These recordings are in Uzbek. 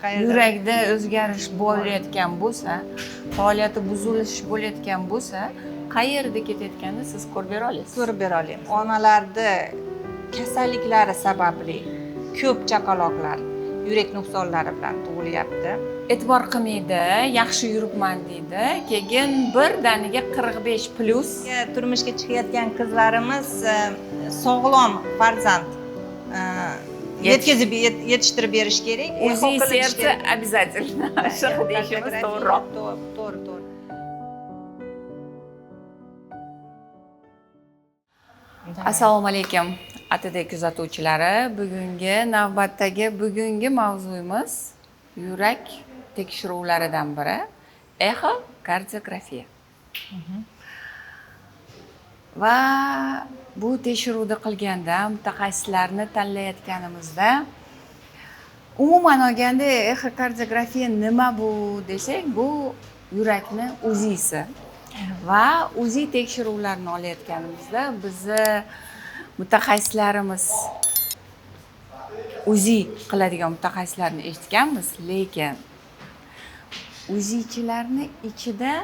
Yurakda o'zgarish bo'layotgan bo'lsa, faoliyati buzilish bo'layotgan bo'lsa, qayerda ketayotganini siz ko'rib bera olasiz. Ko'rib bera olamiz. Onalarda kasalliklari sababli ko'p chaqaloqlar yurak nuqsonlari bilan tug'ilyapti. E'tibor qilmaydi, yaxshi yuribman deydi, keyin birdaniga 45 plus. Turmushga chiqayotgan qizlarimiz sog'lom farzand yetkazib yetishtirib berish kerak. УЗИ сердца обязательно. Shunaqa deyishimiz to'g'riroq. To'g'ri, to'g'ri. Assalomu alaykum ATD kuzatuvchilari. Bugungi navbatdagi bugungi mavzuyimiz yurak tekshiruvlaridan biri exokardiografiya. Va bu tekshiruvni qilganda mutaxassislarni tanlayotganimizda umuman olganda exokardiografiya nima bu desak, bu yurakni UZIsi. Va UZI tekshiruvlarini olayotganimizda bizni mutaxassislarimiz UZI qiladigan mutaxassislarni eshitganmiz, lekin UZIchilarni ichida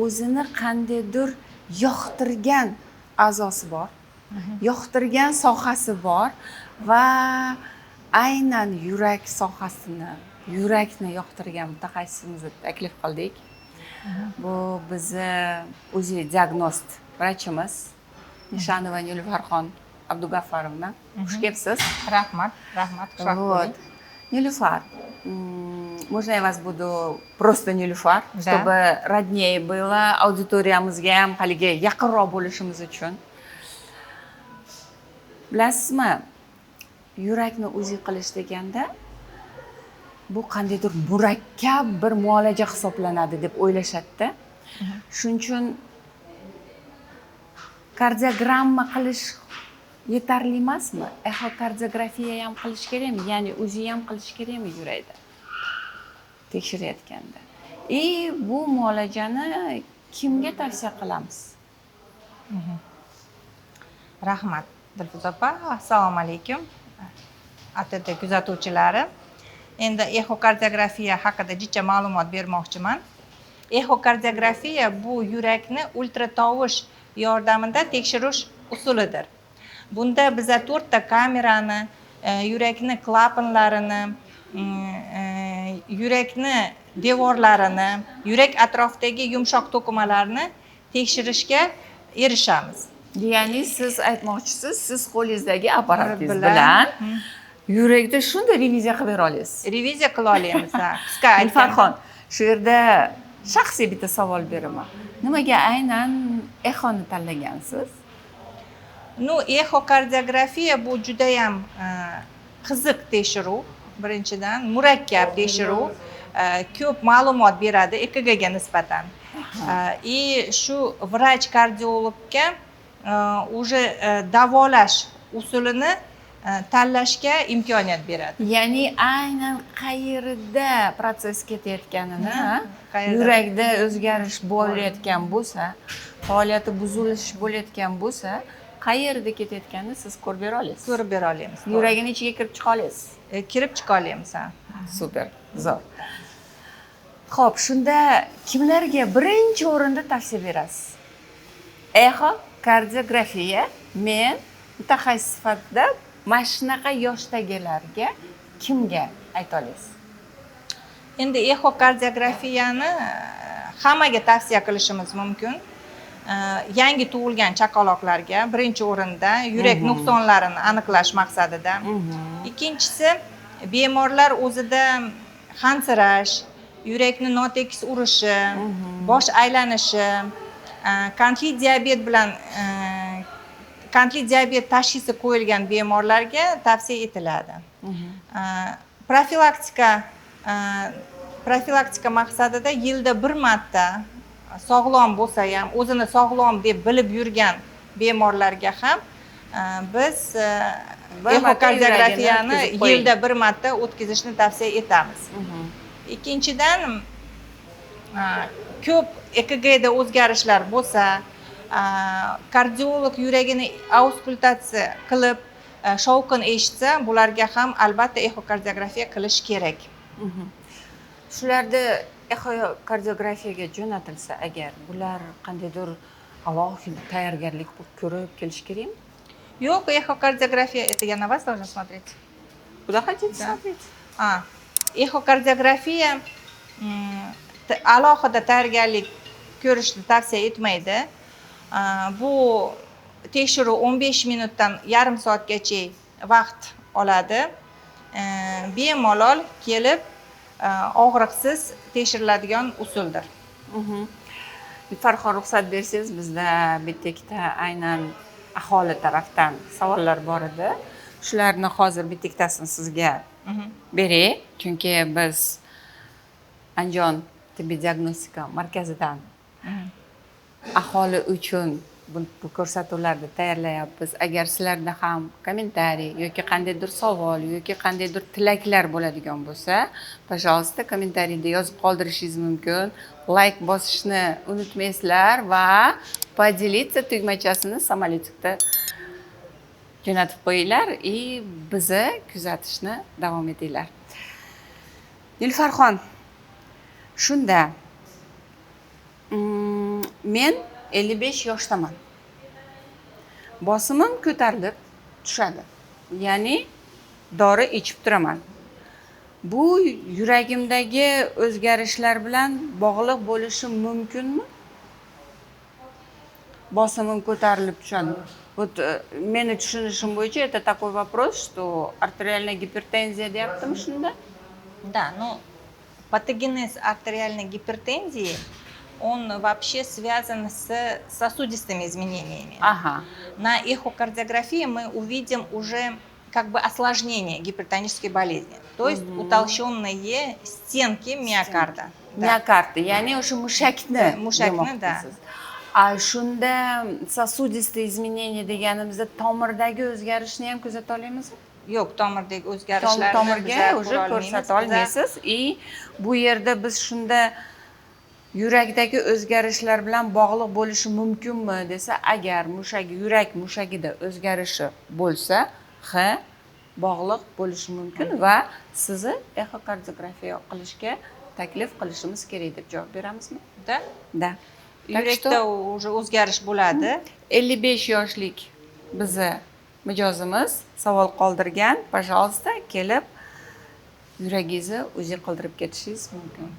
o'zini qandaydir yoqtirgan a'zosi bor, yoqtirgan sohasi bor va aynan yurak sohasini, yurakni yoqtirgan mutaxassisimizni taklif qildik. Bu bizni UZI diagnost vrachimiz Nishanova Nilufarxon Abdug'affarovna. Xush kelibsiz. Rahmat, rahmat. Вот. Nilufar, можно я вас буду просто Nilufar, Да. чтобы роднее было, auditoriyamizga ham haligi yaqinroq bo'lishimiz uchun. Bilasizmi, yurakni UZI qilish deganda bu qandaydir murakkab bir muolaja hisoblanadi deb o'ylashadi-da. Shuning uchun kardiogramma qilish yetarli emasmi? Exokardiografiya ham qilish kerakmi? Ya'ni UZI ham qilish kerakmi yurakda tekshirayotganda? И bu muolajani kimga tavsiya qilamiz? Rahmat, Dilfuza opa. Assalomu alaykum. ATD kuzatuvchilari. Endi exokardiografiya haqida jicha ma'lumot bermoqchiman. Exokardiografiya bu yurakni ultratovush yordamida tekshirish usulidir. Bunda biza 4 ta kamerani, yurakni klapanlarini, yurakni devorlarini, yurak atrofidagi yumshoq to'qimalarni tekshirishga erishamiz. Ya'ni siz aytmoqchisiz, siz qo'lingizdagi apparatingiz Bilan. bilan yurakda shunday reviziya qilib bera olasiz. Reviziya qila olamiz, ha. Qisqa aytganda. Nilfarxon, shu yerda shaxsiy bitta savol beraman. Nimaga aynan exoni tanlagansiz? Ну, exokardiografiya bu juda ham qiziq tekshiruv, birinchidan murakkab tekshiruv, ko'p ma'lumot beradi EKGga nisbatan. И shu vrach kardiologga уже davolash usulini tanlashga imkoniyat beradi. Ya'ni aynan qayerda protsess ketayotganini, ha? Qayerda? Yurakda o'zgarish bo'layotgan bo'lsa, faoliyati buzilish bo'layotgan bo'lsa, qayerda ketayotganini siz ko'rib bera olasiz. Ko'rib bera olamiz. Yuragini ichiga kirib chiqa olasiz. Kirib chiqa olamiz, ha. Super, zo'r. Xo'p, shunda kimlarga birinchi o'rinda tavsiya berasiz? Exokardiografiya men mutaxassis sifatida mana shunaqa yoshdagilarga kimga ayta olasiz? Endi exokardiografiyani hammaga tavsiya qilishimiz mumkin. Yangi tug'ilgan chaqaloqlarga birinchi o'rinda yurak nuqsonlarini aniqlash maqsadida. Ikkinchisi, bemorlar o'zida hansirash, yurakni notekis urishi, bosh aylanishi, qandli diabet bilan qandli diabet tashxisi qo'yilgan bemorlarga tavsiya etiladi. Profilaktika maqsadida yilda bir marta sog'lom bo'lsa ham, o'zini sog'lom deb bilib yurgan bemorlarga ham biz Bir marta exokardiografiyani yuragini o'tkazib qo'ying. yilda bir marta o'tkazishni tavsiya etamiz. Ikkinchidan, ko'p EKGda o'zgarishlar bo'lsa, kardiolog yuragini auskultatsiya qilib, shovqin eshitsa, bularga ham albatta exokardiografiya qilish kerak. Shularda exokardiografiyaga jo'natilsa agar, bular qandaydir alohida tayyorgarlik ko'rib kelish kerakmi? Yo'q, эхокардиография, это я на вас должна смотреть? Куда хотите Да. смотреть? А, exokardiografiya alohida tayyorgarlik ko'rishni tavsiya etmaydi. Bu tekshiruv 15 minutdan yarim soatgacha vaqt oladi. Bemalol kelib, og'riqsiz tekshiriladigan usuldir. Farhon, ruxsat bersangiz, bizda bitta ikkita aynan aholi tarafdan savollar bor edi. Shularni hozir bitta ikkitasini sizga beray, chunki biz Andijon tibbiy diagnostika markazidan aholi uchun bu ko'rsatuvlarni tayyorlayapmiz. Agar sizlarda ham kommentariy yoki qandaydir savol yoki qandaydir tilaklar bo'ladigan bo'lsa, пожалуйста, kommentariyda yozib qoldirishingiz mumkin. Layk bosishni unutmaysizlar va поделиться tugmachasini самолётик da jo'natib qo'yinglar и bizni kuzatishni davom etinglar. Nilfarxon, shunda men 55 yoshdaman. Bosimim ko'tarilib tushadi. Ya'ni dori ichib turaman. Bu yuragimdagi o'zgarishlar bilan bog'liq bo'lishi mumkinmi? Bosimim ko'tarilib tushadi. Вот meni tushunishim bo'yicha это такой вопрос, что артериальная гипертензия deyaptimi shunda? Да, ну, патогенез артериальной гипертензии, он вообще связан с сосудистыми изменениями. На эхокардиографии мы увидим уже как бы осложнение гипертонической болезни, то есть утолщенные стенки миокарда. Да. Miokard, ya'ni o'sha mushakni Mushakni, да. demoqchisiz. A shunda сосудистые изменения deganimizda tomirdagi o'zgarishni ham kuzata olamizmi? Yo'q, tomirdagi o'zgarishlarni Tomirga biza уже ko'ra olmaymiz. Ko'rsata olmaysiz. И bu yerda biz shunda yurakdagi o'zgarishlar bilan bog'liq bo'lishi mumkinmi desa, agar mushagi, yurak mushagida o'zgarishi bo'lsa, bog'liq bo'lishi mumkin va sizni exokardiografiya qilishga taklif qilishimiz kerak deb javob beramizmi? Да. Да. Так Yurakda что уже o'zgarish bo'ladi. 55 yoshlik bizni mijozimiz savol qoldirgan, пожалуйста, kelib yuragingizni УЗИ qildirib ketishingiz mumkin.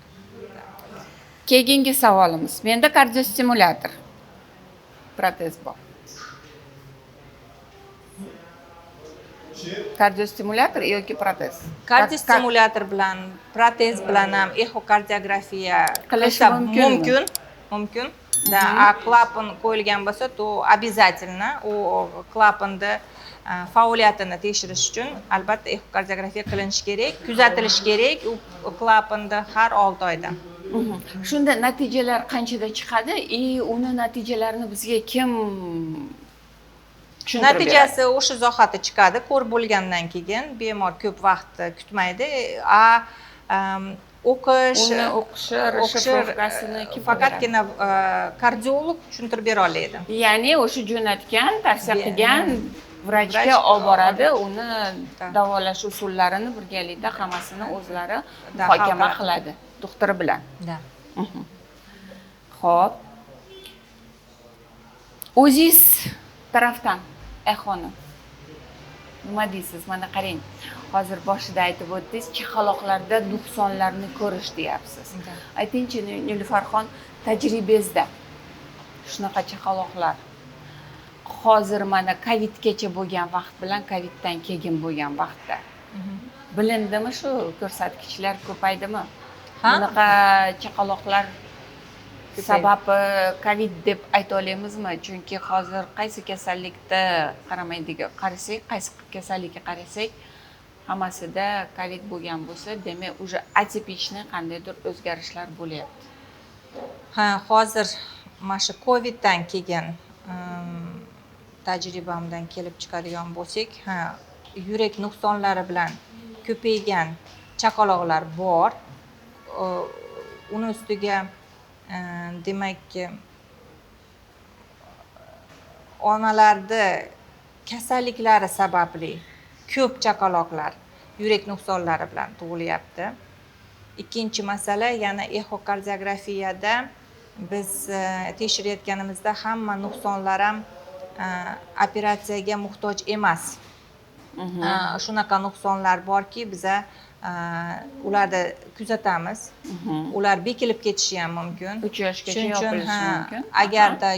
Keyingi savolimiz. Menda kardiostimulyator protez bor. Kardiostimulyator yoki protez? Kardiostimulyator bilan, protez bilan ham exokardiografiya qilish qilsa mumkinmi? Mumkin. Mumkin. Да, a klapan qo'yilgan bo'lsa, то обязательно u klapanni faoliyatini tekshirish uchun albatta exokardiografiya qilinishi kerak, kuzatilishi kerak u klapanni har 6 oyda. Shunda natijalar qanchada chiqadi и uni natijalarini bizga kim tushuntirib beradi? Natijasi o'sha zahoti chiqadi, ko'rib bo'lgandan keyin bemor ko'p vaqt kutmaydi. A o'qish, Uni o'qishi, o'qishi, расшифровка sini kim faqatgina kardiolog tushuntirib bera oladi. Ya'ni o'sha jo'natgan, tavsiya qilgan vrachga vrach olib boradi, uni Да. davolash usullarini birgalikda hammasini o'zlari Да, muhokama hal qiladi doktori bilan. Да. Xo'p. O'zingiz tarafdan exoni nima deysiz? Mana qarang, hozir boshida aytib o'tdingiz, chaqaloqlarda nuqsonlarni ko'rish deyapsiz. Да. Aytingchi, Nilufarxon, tajribangizda shunaqa chaqaloqlar hozir mana covidgacha bo'lgan vaqt bilan coviddan keyin bo'lgan vaqtda bilindimi, shu ko'rsatkichlar ko'paydimi? Ha. Bunaqa chaqaloqlar Ko'paydi. sababi covid deb ayta olamizmi? Chunki hozir qaysi kasallikda qaramaydigan qarasak, qaysi kasallikka qarasak, hammasida covid bo'lgan bo'lsa, demak, уже атипичный qandaydir o'zgarishlar bo'lyapti. Ha, hozir mana shu coviddan keyin tajribamdan kelib chiqadigan bo'lsak, ha, yurak nuqsonlari bilan ko'paygan chaqaloqlar bor. Uni ustiga, demak, onalarda kasalliklari sababli ko'p chaqaloqlar yurak nuqsonlari bilan tug'ilyapti. Ikkinchi masala, yana exokardiografiyada biz tekshirayotganimizda hamma nuqsonlar ham operatsiyaga muhtoj emas. Shunaqa nuqsonlar borki, biza ularni kuzatamiz. Ular bekilib ketishi ham mumkin. 3 yoshgacha Shuning uchun, yopilishi ha, mumkin. Agarda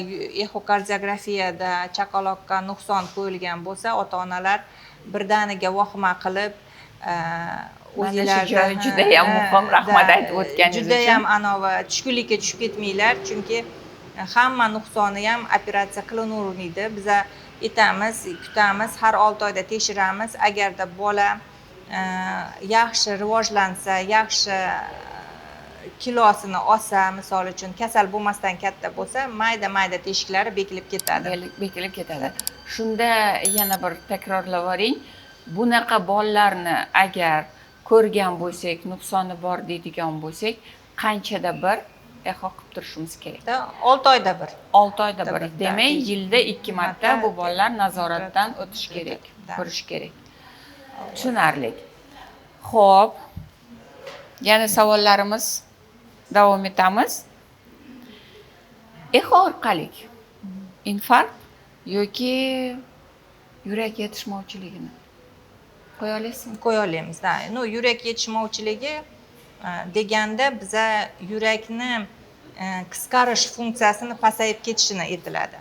exokardiografiyada chaqaloqqa nuqson qo'yilgan bo'lsa, ota-onalar birdaniga vahima qilib, Mana shu o'zinglarda, joyi ha, judayam muhim, rahmat da, aytib o'tganingiz uchun. Judayam anavi tushkunlikka tushib ketmanglar, chunki hamma nuqsoni ham operatsiya qilinavermaydi. Biza aytamiz, kutamiz, har 6 oyda tekshiramiz. Agarda bola yaxshi rivojlansa, yaxshi kilosini olsa, misol uchun kasal bo'lmasdan katta bo'lsa, mayda-mayda teshiklari bekilib ketadi. Bekilib ketadi. Shunda yana bir takrorlab yuboring. Bunaqa bolalarni agar ko'rgan bo'lsak, nuqsoni bor deydigan bo'lsak, qanchada bir eho qilib turishimiz kerak? Da, 6 oyda bir. 6 oyda bir. Bir, da. Demak, yilda 2 marta Marta bu bolalar nazoratdan o'tish kerak, Da. ko'rish kerak. Tushunarli. Xo'p. Yana savollarimiz davom etamiz. Eho orqali infarkt yoki yurak yetishmovchiligini qo'ya olasizmi? Qo'ya olamiz, da. Ну, yurak yetishmovchiligi deganda biza yurakni qisqarish funksiyasini pasayib ketishini aytiladi.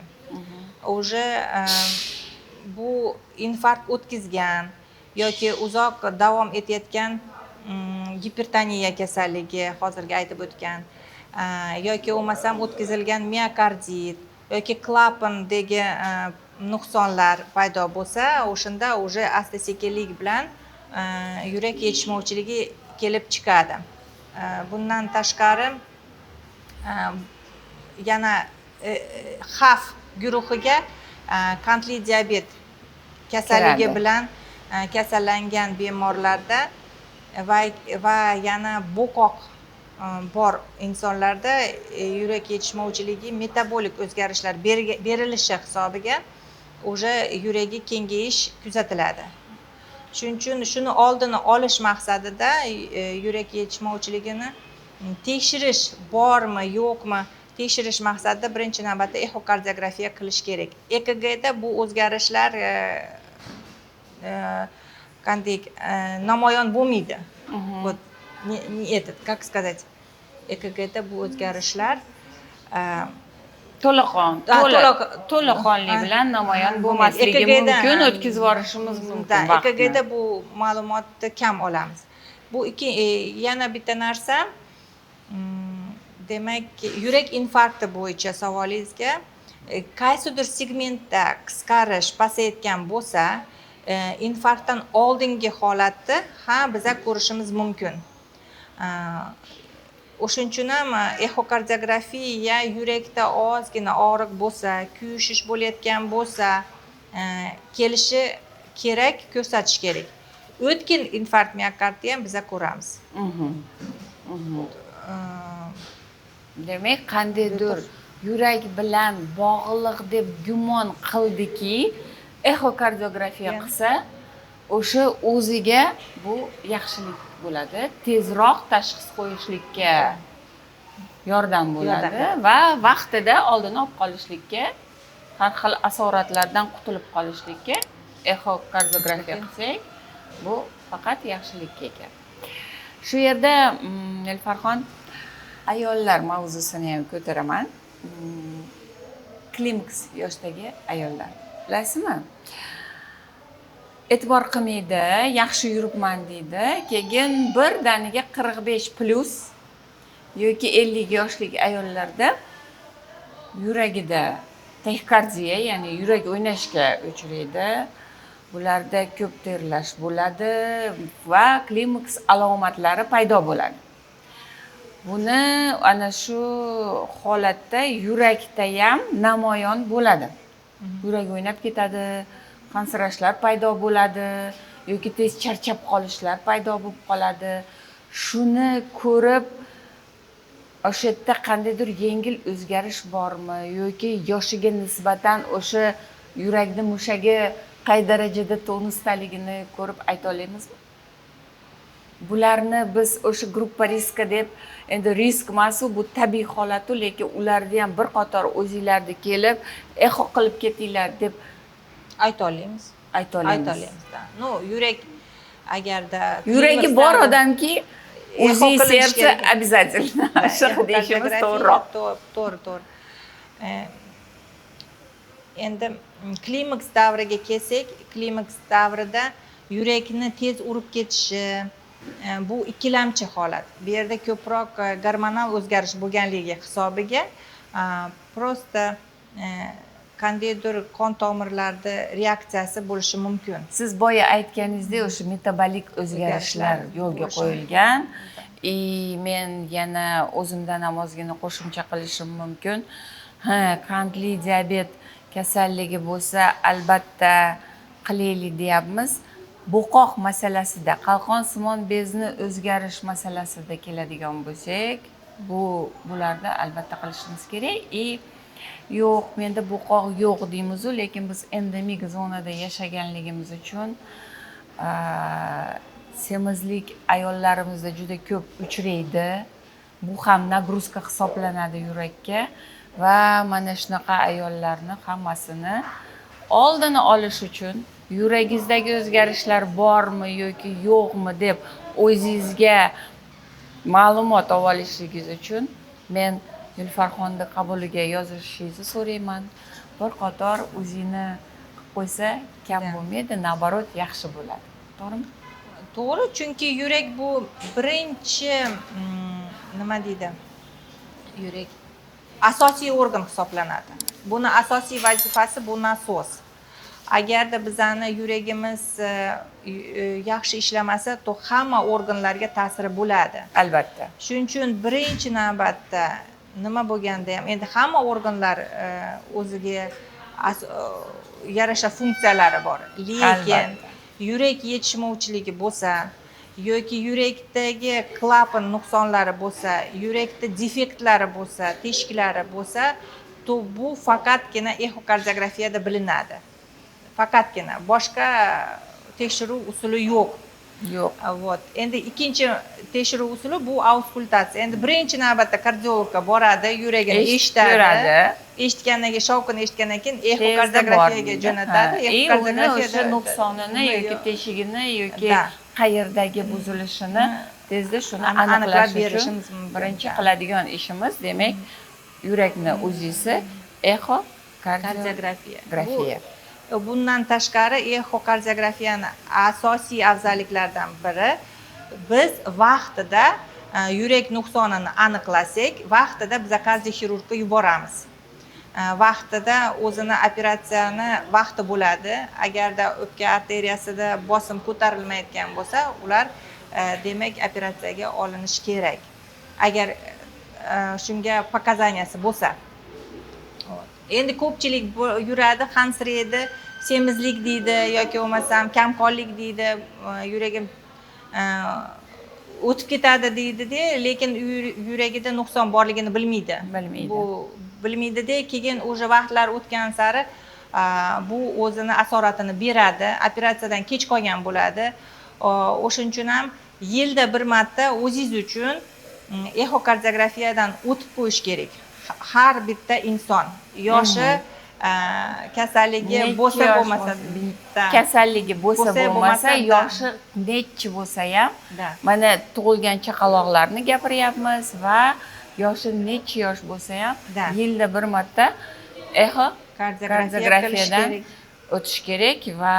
Уже bu infarkt o'tkazgan yoki uzoq davom etayotgan gipertoniya kasalligi, hozirgi aytib o'tgan, yoki bo'lmasam o'tkazilgan miokardit yoki klapandagi nuqsonlar paydo bo'lsa, o'shanda уже asta-sekinlik bilan yurak yetishmovchiligi kelib chiqadi. Bundan tashqari, yana xavf guruhiga qandli diabet kasalligi Kiradi. bilan kasallangan bemorlarda va yana bo'qoq bor insonlarda yurak yetishmovchiligi metabolik o'zgarishlar berilishi hisobiga уже yuragi kengayish kuzatiladi. Shuning uchun shuni oldini olish maqsadida yurak yetishmovchiligini tekshirish bormi, yo'qmi tekshirish maqsadida birinchi navbatda exokardiografiya qilish kerak. EKGda bu o'zgarishlar qanday namoyon bo'lmaydi. Вот не, не этот, как сказать, EKGda bu o'zgarishlar To'laqon, Ha, to'laqonli ha, bilan namoyon ha, bo'lmasligi EKGda, mumkin, ha, o'tkazib yuborishimiz mumkin Da, vaqtni. EKGda bu ma'lumotni kam olamiz. Bu ikki, yana bitta narsa, demak, yurak infarkti bo'yicha savolingizga, qaysidir segmentda qisqarish pasayotgan bo'lsa, infarktdan oldingi holatni ha biza ko'rishimiz mumkin. O'shuning uchun ham exokardiografiya yurakda ozgina og'riq bo'lsa, kuyishish bo'layotgan bo'lsa, kelishi kerak, ko'rsatish kerak. O'tkin infarkt miokardni ham biza ko'ramiz. Demak, qandaydir yurak bilan bog'liq deb gumon qildiki, exokardiografiya qilsa, o'sha o'ziga bu yaxshilik bo'ladi. Tezroq tashxis qo'yishlikka yordam bo'ladi Yordam. va vaqtida oldini olib qolishlikka, har xil asoratlardan qutulib qolishlikka exokardiografiya qilsak, bu faqat yaxshilikka ekan. Shu yerda, Nilfarxon, ayollar mavzusini ham ko'taraman. Klimaks yoshdagi ayollar. Bilasizmi? E'tibor qilmaydi, yaxshi yuribman deydi. Keyin birdaniga 45 plus yoki 50 yoshlik ayollarda yuragida taxikardiya, ya'ni yurak o'ynashga uchraydi. Bularda ko'p terlash bo'ladi va klimaks alomatlari paydo bo'ladi. Buni ana shu holatda yurakda ham namoyon bo'ladi. Yurak o'ynab ketadi, hansirashlar paydo bo'ladi yoki tez charchab qolishlar paydo bo'lib qoladi. Shuni ko'rib o'sha yerda qandaydir yengil o'zgarish bormi yoki yoshiga nisbatan o'sha yurakni mushagi qay darajada tonusdaligini ko'rib ayta olamizmi? Bularni biz o'sha группа риска deb, endi risk emasu, bu tabiiy holatu, lekin ularni ham bir qator o'zinglarni kelib exo qilib ketinglar deb ayta olamiz. Ayta olamiz. Ayta olamiz, да. Ну, yurak agarda yuragi bor odamki, Eho УЗИ qilinishi сердца kerak. Обязательно. Shunaqa deyishimiz to'g'riroq. To'g'ri. Endi klimaks davriga kelsak, klimaks davrida yurakni tez urib ketishi, bu ikkilamchi holat. Bu yerda ko'proq gormonal o'zgarish bo'lganligi hisobiga, просто qandaydir qon tomirlarida reaksiyasi bo'lishi mumkin. Siz boya aytganingizdek, o'sha metabolik o'zgarishlar O'zgarishlar yo'lga bo'lishi qo'yilgan. И men yana o'zimdan ham ozgina qo'shimcha qilishim mumkin. Ha, qandli diabet kasalligi bo'lsa, albatta qilaylik deyapmiz. Bo'qoq masalasida, qalqonsimon bezni o'zgarish masalasida keladigan bo'lsak, bularda albatta qilishimiz kerak. И yo'q, menda bo'qoq yo'q deymizu, lekin biz endemik zonada yashaganligimiz uchun semizlik ayollarimizda juda ko'p uchraydi. Bu ham нагрузка hisoblanadi yurakka va mana shunaqa ayollarni hammasini oldini olish uchun yuragingizdagi o'zgarishlar bormi yoki yo'qmi deb o'zingizga ma'lumot olib olishingiz uchun men Nilufar qabuliga yozishingizni so'rayman. Bir qator o'zingni qilib qo'ysa, kam bo'lmaydi, наоборот, yaxshi bo'ladi, to'g'rimi? To'g'ri, chunki yurak bu birinchi, nima deydi, yurak asosiy organ hisoblanadi. Buni asosiy vazifasi bu nasos. Agarda bizani yuragimiz yaxshi ishlamasa, то hamma organlarga ta'siri bo'ladi. Albatta. Shuning uchun birinchi navbatda nima bo'lganda ham, endi hamma organlar o'ziga yarasha funksiyalari bor, lekin yurak yetishmovchiligi bo'lsa yoki yurakdagi klapan nuqsonlari bo'lsa, yurakda defektlari bo'lsa, teshiklari bo'lsa, то bu faqatgina exokardiografiyada bilinadi. Faqatgina, boshqa tekshiruv usuli yo'q. Yo'q. Вот, endi ikkinchi tekshiruv usuli bu auskultatsiya. Endi birinchi navbatda kardiologga boradi, yuragini eshitib eshitadi. Ko'radi. Eshitgandan keyin, shovqin eshitgandan keyin tezda exokardiografiyaga bormaydi. jo'natadi. Ha, и uni o'sha Exokardiografiyada nuqsonini yoki teshigini yoki Да. qayerdagi buzilishini tezda shuni aniqlab aniqlash uchun berishimiz mumkin. Birinchi qiladigan ishimiz, demak, yurakni УЗИ si, exo kardiografiya. Grafiya. Bundan tashqari, exokardiografiyani asosiy afzalliklaridan biri, biz vaqtida yurak nuqsonini aniqlasak, vaqtida biz kardioxirurgga yuboramiz. Vaqtida o'zini operatsiyani vaqti bo'ladi. Agarda o'pka arteriyasida bosim ko'tarilmayotgan bo'lsa, ular demak, operatsiyaga olinishi kerak, agar shunga показания si bo'lsa. Endi ko'pchilik yuradi, hansiraydi, semizlik deydi yoki bo'lmasam kamqonlik deydi, yuragim o'tib ketadi deydida, lekin yuragida nuqson borligini bilmaydi. Bilmaydi. Bu bilmaydida, keyin уже vaqtlar o'tgan sari bu o'zini asoratini beradi, operatsiyadan kech qolgan bo'ladi. O'shaning uchun ham yilda bir marta o'zingiz uchun exokardiografiyadan o'tib qo'yish kerak har bitta inson, yoshi, kasalligi Necha bo'lsa, yosh bo'lmasa. bo'lsa, Да. kasalligi bo'lsa, Bo'lsa, bo'lmasa, bo'lmasa, да. yoshi nechi bo'lsa ham, Да. mana tug'ilgan chaqaloqlarni gapiryapmiz va yoshi necha yosh bo'lsa ham, Да. yilda bir marta exo kardiografiya qilish kardiografiyadan kerak. O'tish kerak. Va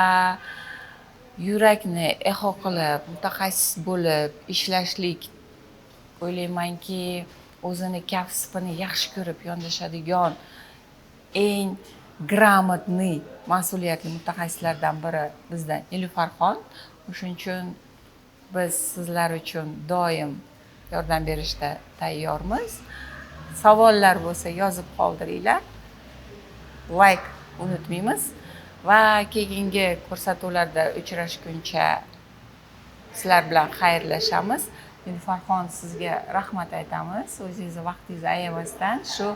yurakni exo qilib, mutaxassis bo'lib ishlashlik, o'ylaymanki, o'zini kasbini yaxshi ko'rib yondashadigan eng грамотный, mas'uliyatli mutaxassislardan biri bizda Nilufarxon. O'shaning uchun biz sizlar uchun doim yordam berishda tayyormiz. Savollar bo'lsa, yozib qoldiringlar, layk unutmaymiz va keyingi ko'rsatuvlarda uchrashguncha sizlar bilan xayrlashamiz. Nilufarxon, sizga rahmat aytamiz, o'zingizni vaqtingizni ayamasdan shu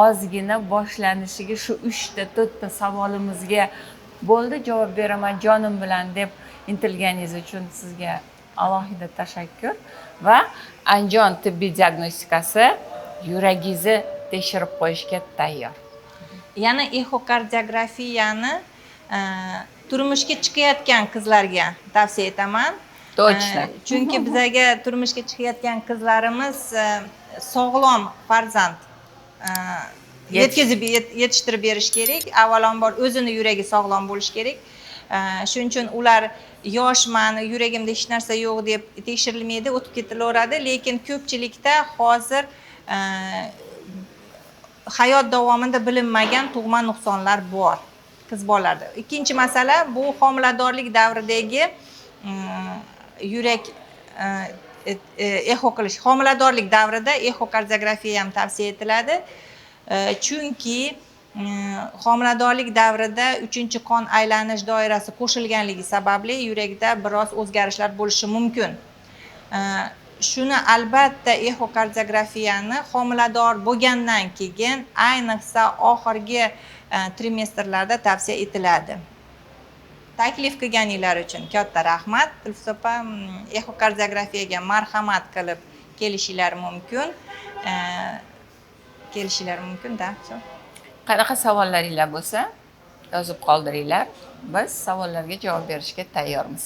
ozgina boshlanishiga, shu uchta to'rtta savolimizga bo'ldi, javob beraman jonim bilan deb intilganingiz uchun sizga Alohida tashakkur va Andijon tibbiy diagnostikasi yuragingizni tekshirib qo'yishga tayyor. Yana exokardiografiyani turmushga chiqayotgan qizlarga tavsiya etaman. Точно. Chunki bizaga turmushga chiqayotgan qizlarimiz sog'lom farzand yetkazib yetishtirib berish kerak. Avvalambor, o'zini yuragi sog'lom bo'lishi kerak. Shuning uchun ular yoshman, yuragimda hech narsa yo'q deb tekshirilmaydi, o'tib ketilaveradi. Lekin ko'pchilikda hozir hayot davomida bilinmagan tug'ma nuqsonlar bor qiz bolalarda. Ikkinchi masala, bu homiladorlik davridagi yurak exo qilish. Homiladorlik davrida exokardiografiya ham tavsiya etiladi. Chunki homiladorlik davrida uchinchi qon aylanish doirasi qo'shilganligi sababli yurakda biroz o'zgarishlar bo'lishi mumkin. Shuni albatta exokardiografiyani homilador bo'lgandan keyin, ayniqsa oxirgi trimestrlarda tavsiya etiladi. Taklif qilganinglar uchun katta rahmat, Dilfuza opa. Exokardiografiyaga marhamat qilib kelishinglar mumkin. Kelishinglar mumkin, да, всё. Qanaqa savollaringlar bo'lsa, yozib qoldiringlar. Biz savollarga javob berishga tayyormiz.